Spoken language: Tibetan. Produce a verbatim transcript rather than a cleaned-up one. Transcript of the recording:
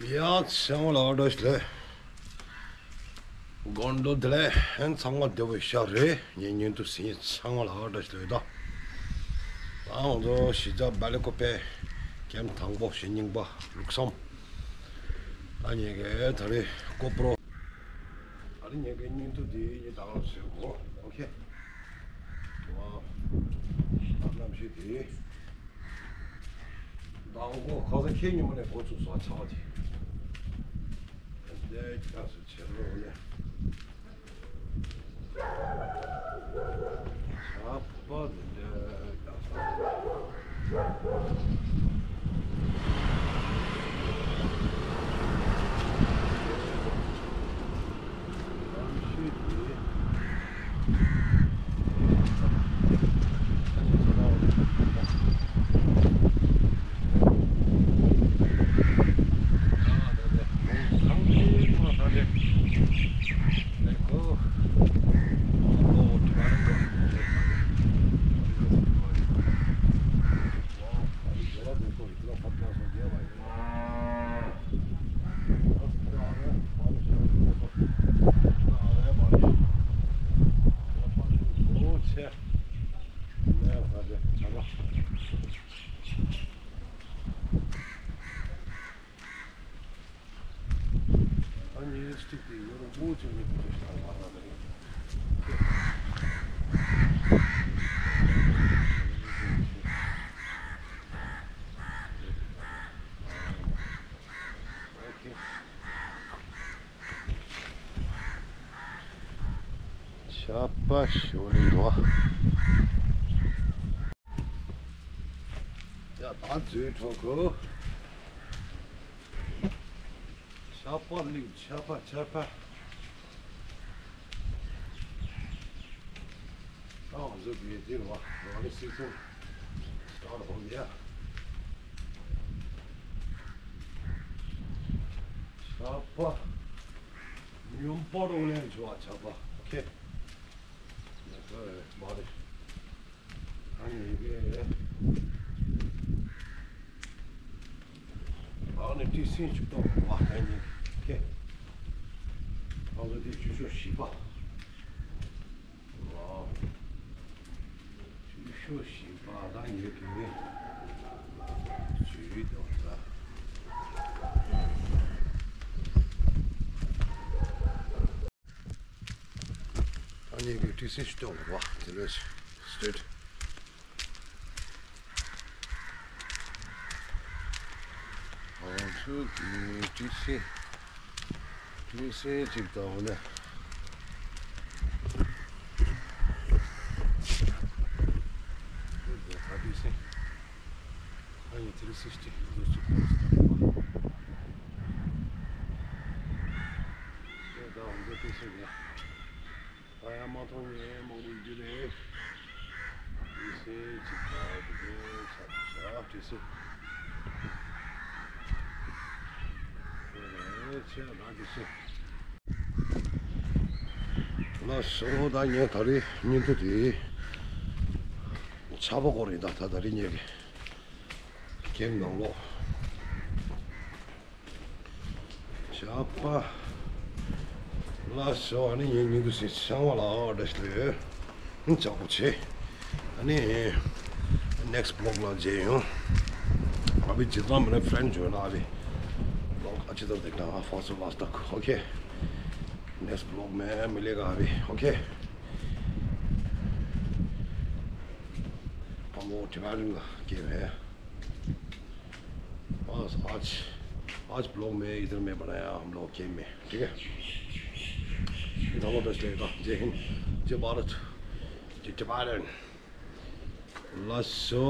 ཡ་ཚང་མ་ལ་བཀྲ་ཤིས་བདེ་ལེགས། དགོང་དྲོ་བདེ་ལེགས། ཚང་མ་བདེ་པོ་ཤག་རེད། ངའི་སྙིང་ཐུབ་ཟིན་ཚང་མ་ལ་བཀྲ་ཤིས་བདེ་ལེགས། ད་ང་ཚོ་གཞིས་ཆགས་སྦེལ་ཀོབ་པའི་ཀེམ་དང་པོ་གཞིས་རྙིང་པ་ལུགས་བསམ། ད་ངེད་ཀྱི་ད་རེས་ཀོ་པྲོ། ད་རེས་ངེད་ཀྱི་སྙིང་ཐུབ་དེ་ངས་ད་ག་རང་བཟོས་གོ། ཨོ་ཁེ། ཨ་གནམ་གཤིས་དེ། མདང་དགོང་ཁ་སང་ཁྱེད་ཉིན་མོ་ནས་འགོ་ཚུགས་སོང་ཆར་པ་དེ། དེ་སྐྱབས་སུ་བྱེད་རོགས་ནས། ཆར་པ་དེ་འདྲ་སྐྱབས་སུ། གནམ་གཤིས་དེ། ཆར་པ་ཞོ་ལི་རོ། ཡ་ད་འཛུལ་འགྲོ་གོ། ཆར་པ་ལིག་ཆར་པ་ཆར་པ། ཨ་ང་ཚོ་གི་དེ་རེད་བ། རང་རེ་སིག་སོང་། ཆར་པ་ཧོ་ཡ། ཆར་པ། ཉུང་པོ་རུ་ལེན་བྱུང་བ་ཆར་པ། ཨོ་ཁེ། ཡ་ད་རེད་མ་རེད། ཨ་ནི་ཡི་གེ། ཨ་ནི་ཏི་སིན་ཆུ་ཏོག་བ་ཨ་ནི་ཁེ། ཨ་ལོ་དེ་ཆུ་ཤོག་བཞི་པ། ཨ། ཆུ་ཤོག་བཞི་པ་ད་ཡི་གེ། ཆུ་ཡི་ཏོག་ད། ཨ་ནི་གི་ཏི་སི་ཞིག་སྟོན་དགོས་པ་དེ་ལས་སི་ཊེ་ཊི། ང་ཚོ་གི་ཏི་སི། ཏི་སི་ཅིག་བཏང་ནས། ཨ་ནི་ཏི་སི་ཅིག་འདུག་ཅིག་དེ་ད་འོང་དུ་ཏི་སི་ནས། ད་ཡང་མ་མཐོང་ངས་མང་པོ་ཡོད་རེད། ཏི་སི་ཅིག་ད་དེ་གའི་ཆ་ཆ་ཏི་སི། དེ་རེད་ཆེ་ན་ཏི་སི། ལགས་སོ། ད་ངས་ད་རེས་སྙིང་ཐོ་དེ་ཆར་པ་སྐོར་ཡིན། ད་ད་ད་རེས་ངས་ཀྱི་ཀེམ་ནང་ལོགས། ཆར་པ། ལགས་སོ། ཨ་ནི་ངའི་སྙིང་ཐོ་ཟིན་ཚང་མ་ལ་བཀྲ་ཤིས་བདེ་ལེགས། ཨུ་ཅག་པོ་ཆེ། ཨ་ནི་ནེག་སི་ཊི་བི་ལོག་ལ་མཇལ་ཡོང་། ཨ་བི་ཇི་ཙམ་མ་ནེ་ཕྲེན་ཌི་ཇོ་ན་ཨ་བི་ལོག་ཨ་ཅི་ཙམ་དེ་ཀྲང་ཧ་ཧྥ་སོ་ལ་སྟག་ཨོ་ཁེ། ནེག་སི་ཊི་བི་ལོག་མེ་མི་ལེ་ག་ཨ་བི་ཨོ་ཁེ། ཨ་མོ་ཊི་བ་རིང་ལ་སྐྱེས་མེད། आज आज आज ब्लॉग में इधर में बनाया हम लोग गेम में, ठीक है। ये था मोटर स्टेट का जय हिंद, जय भारत, जय जापान। लस्सो।